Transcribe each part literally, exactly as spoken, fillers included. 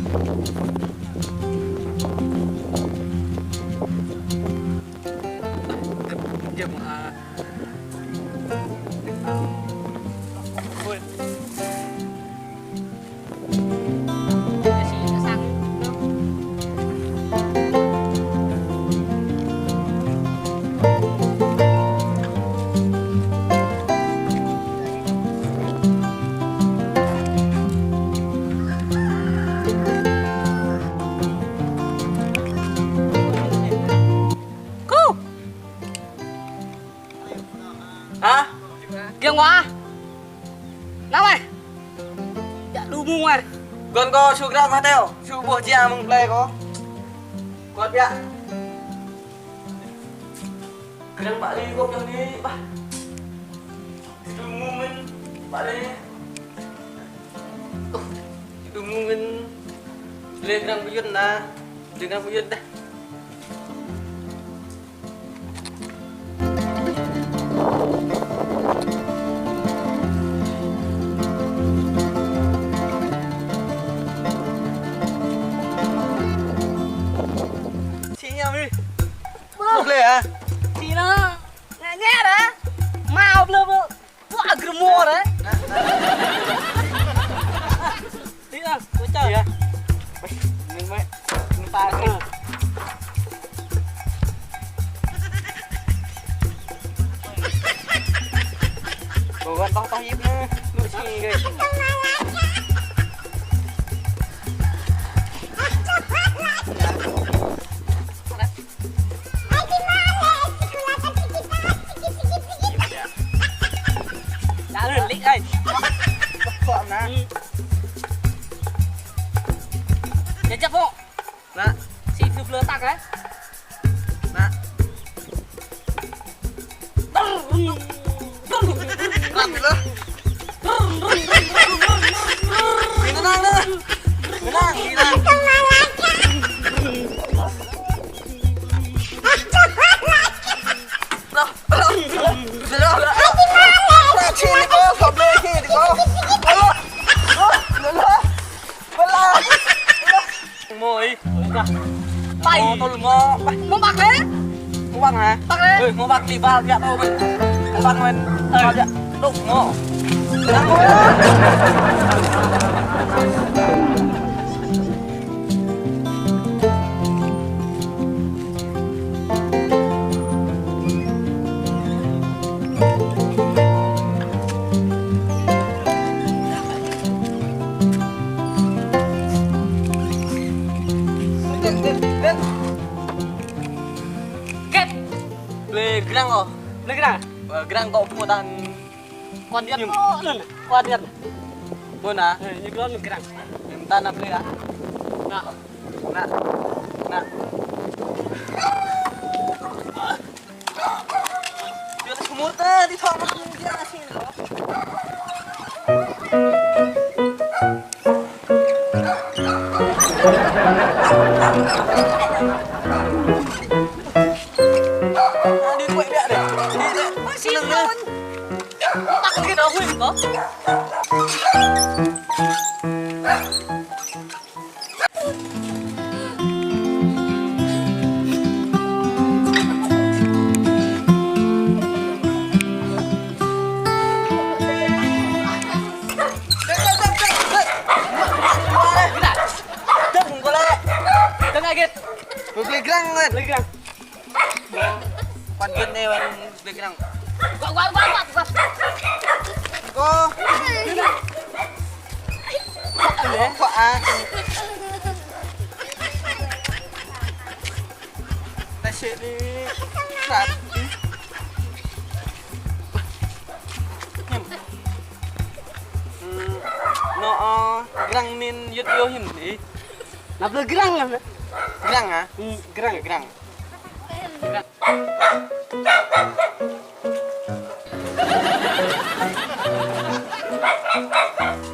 Kơ. Hă? Kiăng wa? Nao mơi. Yak đu mơ̆ng mơi. Gơ̆n kơ su grăp mă teo. Su ƀuh jia mơ̆ng plei kơ. Kuat biă. Grăng pă li gŏp yơh ni, bah. Su đu mơ̆ng mơ̆n, pă li. Ơ, su đu mơ̆ng mơ̆n. Lĕ grăng pơyun na. Lĕ grăng pơyun dah. Sĭ ñam ih. Ƀuh lĕ hă? Sĭ lă. Ngă ngă dah. Mă blơ blơ. Wah, grơmô dah. Sĭ lă, kơ čar. Iya. Wih, mĭn mơi. Mĭn ta kơ. Ơ. Bơ wăn tŏng tŏng yip nă. Lu sĭ gơi. Đã rồi, lị ơi. Kok na. Jajak, Pok. Na. Sĭ blơ blơ tak, eh. Na. Răm lĕ. Tenang, tenang. Tenang, tenang. Mơi. Pai. Mơ tol mơ. Mơ băk hă? Mơ băk hă? Băk hă? Ơi, mơ băk li băk ya tol mơi. Mơ băk mơi. Ơi. Ya. Tol mơ. Kĕt. Blơi grăng ôh. Blơi grăng. Ơ, grăng kơ pơmŭ tăn. Kuat yơh. Yơh. Kuat yơh. Mơ̆n hă? Ơ, yơh, grăng, grăng. Yơh, tăn nao blơi hă? Nă. Nă. Nă. Yơh, tơmur tơ, đi thong mă mơ̆ng dia sĭ. Đi quay lại đây. Đi, đi. Ơ, sĭ lăng lăng. Tăk lăng kơ huynh kơ. Dơ̆ng kơ lĕ. Dơ̆ng agit. Blơi grăng, Wan. Blơi grăng. Wan gơ̆n đe, Wan. Blơi grăng. Gua, gua, gua, gua, gua. Kơ. Kơ a. Ta sĭ ni. Sat. Hiư̆m. Ơ, nŏ, ơ, grăng min yut yo hiư̆m ni. Nă blơi grăng lah. Grăng hă? Ơ, grăng. Grăng.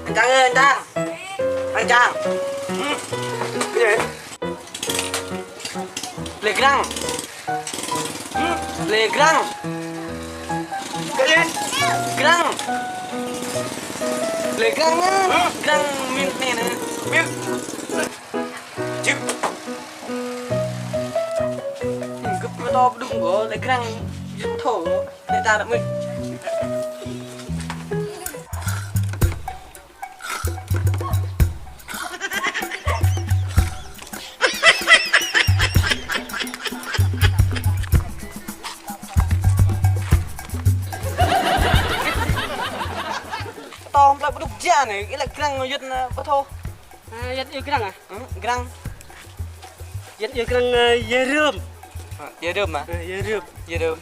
Anh Trang ơi, anh Trang. Anh Trang. Blơi grăng. Blơi grăng. Grăng. Blơi grăng. Grăng min ni nă. Min. Grăng yŭt thâo, lĕ ta đăp mơ̆. Tơm plei pơdŭk jia anai, ih lĕ grăng yŭt anai pơthâo. Ơ, yŭt yua grăng ah? Ơ, grăng. Yŭt yua grăng, ơ, yơrơm. Ơ, yơrơm ah? Ơ, yơrơm. Yơrơm.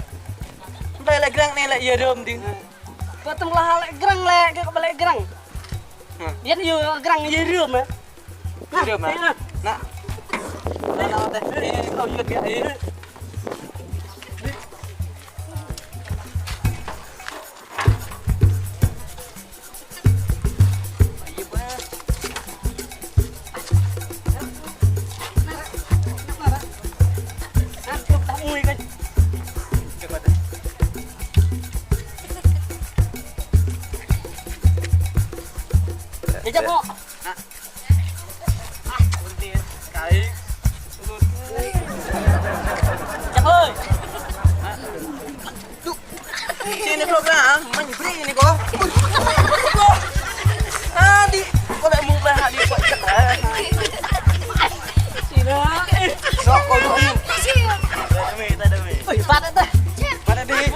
Plei lĕ grăng anai lĕ yơrơm dih. Ơ. Kơ tơm lah lĕ grăng lĕ, kơ ƀă lĕ grăng. Ơ. Yŭt yua grăng yơrơm ah. Yơrơm ah? Nă. Nă, nă, teh. Ơ, kâo yŭt gah ih. Jajak, Pok. Jajak, ơi. Sini program, main free ini kok. Adi, kok nak mubah adi kok cek. Sini. Sok kau dulu. Demi, tak demi. Oi, padat dah. Padat deh.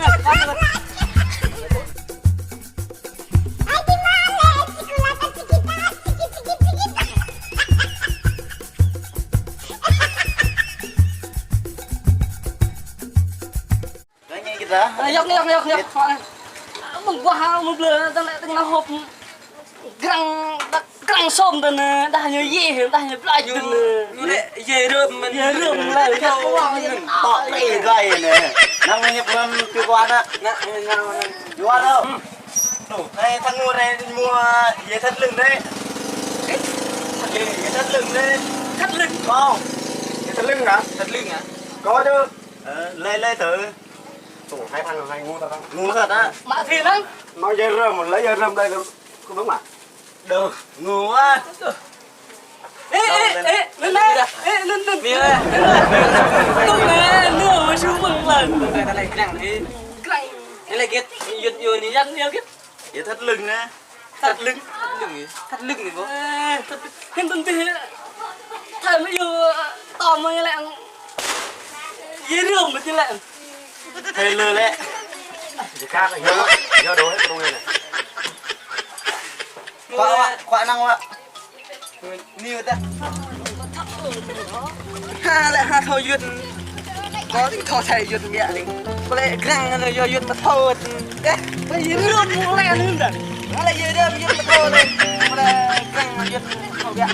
Ayok, ayok, ayok, ayok. Mơguah, mơblơ, tơl tơl hop. Grăng, grăng sôm tơl, dah ñu yê, dah ñu blai tơl. Ñu lĕ yơrơm mơ̆n. Yơrơm lĕ. Tŏ tơl gai anai. Năng ñu pơrăm tui kuat ah. Nă, nă, nă. Jual đâu? Tui, anai thang ngô anai mua yê thăt lưng anai. Yê thăt lưng anai. Thăt lưng. Không. Yê thăt lưng hả? Thăt lưng hả? Có chứ. Ơ, lĕ, lĕ thử. Tui, hai thằng này ngu thật á. Ngu thật á. Mă phi lăng. Nói dây rơm, lấy dây rơm đây là có đúng mà. Đừng, ngu quá. Ê, ê, ê, lên đây. Ê, lên, lên. Mì ơi. Tui anai, nua mă su mơ̆ng lăng. Tui anai, ta lĕ grăng. Grăng. Anai lĕ git, yŭt yua anai. Yŭt yua git. Yê thăt lưng anai. Thăt lưng. Thăt lưng. Thăt lưng anai, Pok. Ơ, thăt lưng. Hên tơl tih. Thăt lưng yua, tơm mơ̆ lĕ. Yơrơm mơ̆ lĕ. Thê lơ lĕ. Yơrơm, yơrơm đổ hết luôn này. Khua, khua năng wa. Ni wa ta. Ha, lĕ ha thâo yŭt. Kâo thâo thâo yŭt biă lĕ. Kâo lĕ grăng anai yua yŭt mă thâo. Ơ, ƀai yơrơm mơ̆ lĕ anŭn dah. Kâo lĕ yơrơm yŭt mă thâo lĕ. Kâo lĕ grăng yŭt mă thâo biă.